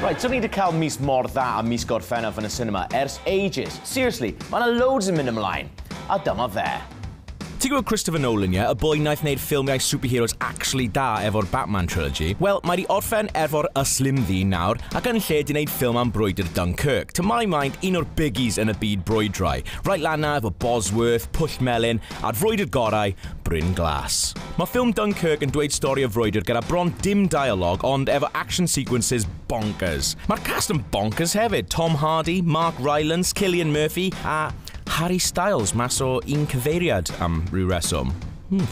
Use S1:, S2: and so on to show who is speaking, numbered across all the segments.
S1: Right, so ni wedi cael mis mor dda a mis Gorffennaf yn y cinema ers ages. Seriously, mae yna loads yn mynd ymlaen. A dyma fe.
S2: Ti'n gwybod Christopher Nolan, ie? Y boi wnaeth wneud ffilmiau superheroes actually da efo'r Batman trilogy? Wel, mae di orffen efo'r yslim ddyn nawr, ac yn lle di wneud ffilm am brwydr Dunkirk. To my mind, un o'r biggies yn y byd brwydrau. Right lan na efo Bosworth, Pwll Melyn, a'r frwydr gorau, Bryn Glas. Mae ffilm Dunkirk yn dweud stori o frwydr gyda bron dim dialog, ond efo action sequences bonkers. Mae'r cast yn bonkers hefyd. Tom Hardy, Mark Rylance, Cillian Murphy a Harry Styles mas o Un Cyfeiriad am ryw reswm.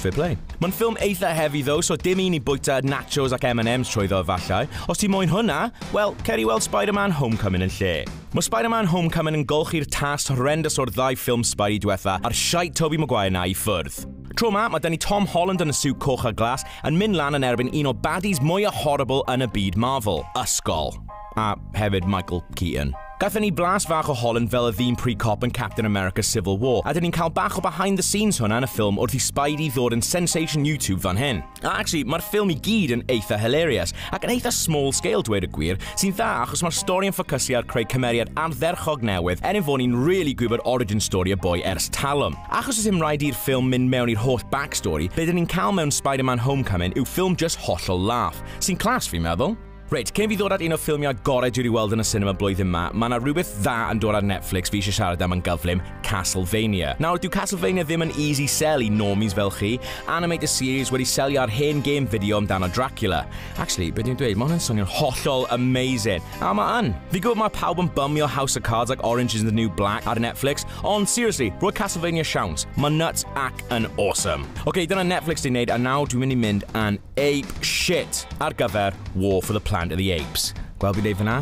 S2: Fair play. Mae'n ffilm eitha heavy though, so dim un i bwyta nachos ac M&M's trwyddo efallai. Os ti moyn hwnna, wel, cer i weld Spider-Man Homecoming yn lle. Mae Spider-Man Homecoming yn golchi'r taste horrendous o'r ddau ffilm Spidey diwetha a'r shite Tobey Maguire na i ffwrdd. Tro ma, mae 'da ni Tom Holland yn y siwt coch a glas yn mynd lan yn erbyn un o baddies mwyaf horrible yn y byd Marvel, Ysgol. A hefyd Michael Keaton. Gathon ni blas fach o Holland fel y ddyn pre-cop yn Captain America Civil War, a dyn ni'n cael bach o behind the scenes hwnna yn y ffilm wrth i Spidey ddod yn sensation YouTube fan hyn. A actually, mae'r ffilm i gyd yn eitha hilarious, ac yn eitha small scale dweud y gwir, sy'n dda achos mae'r stori yn ffocysu ar creu cymeriad ardderchog newydd, er ein fod ni'n really gwybod origin story y boi ers talwm. Achos oes dim rhaid i'r ffilm mynd mewn i'r holl backstory, be dyn ni'n cael mewn Spider-Man Homecoming yw ffilm just hollol laugh, sy'n class fi'n meddwl. Reit, cyn fi ddod at un o ffilmiau gorau dwi wedi weld yn y cinema blwyddyn yma, mae yna rhywbeth dda yn dod ar Netflix fi eisiau siarad am yn gyflym, Castlevania. Nawr, dyw Castlevania ddim yn easy sell i normies fel chi. Animated series wedi selio ar hen game video amdano Dracula. Actually, beth dwi'n dweud, mae hwnna'n swnio'n hollol amazing. A mae yn. Fi gwybod mae pawb yn bymio House of Cards ac Orange is the New Black ar Netflix, ond seriously, roi Castlevania siawns. Mae nuts ac yn awesome. Oce, okay, dyna Netflix di wneud, a nawr dwi'n mynd i mynd yn ape shit ar gyfer War for the Planet of the Apes. Gweld fi dweud fyna?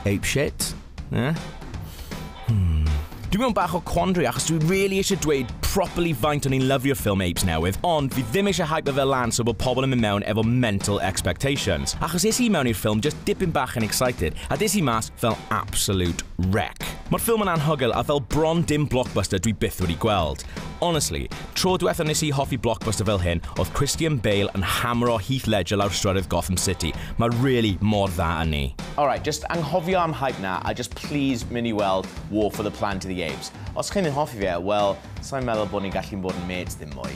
S2: Ape shit? Eh? Dwi'n mewn bach o quandary achos dwi really eisiau dweud properly faint o'n i'n lyfio'r ffilm Apes newydd, ond fi ddim eisiau hype fe lan so bod pobl yn mynd mewn efo mental expectations. Achos es i mewn i'r ffilm just dipyn bach yn excited, a des i mas fel absolute wreck. Mae'r ffilm yn anhygoel a fel bron dim blockbuster dwi byth wedi gweld. Honestly, tro diwetha nes i hoffi blockbuster fel hyn, oedd Christian Bale yn hammero Heath Ledger lawr strydoedd Gotham City. Mae really mor dda yn ni.
S1: Alright, just anghofio am hype na, a just please mynd i weld War for the Planet of the Apes. Os chi'n mynd hoffi fe, wel, sa'n meddwl bod ni'n gallu bod yn mates ddim mwy.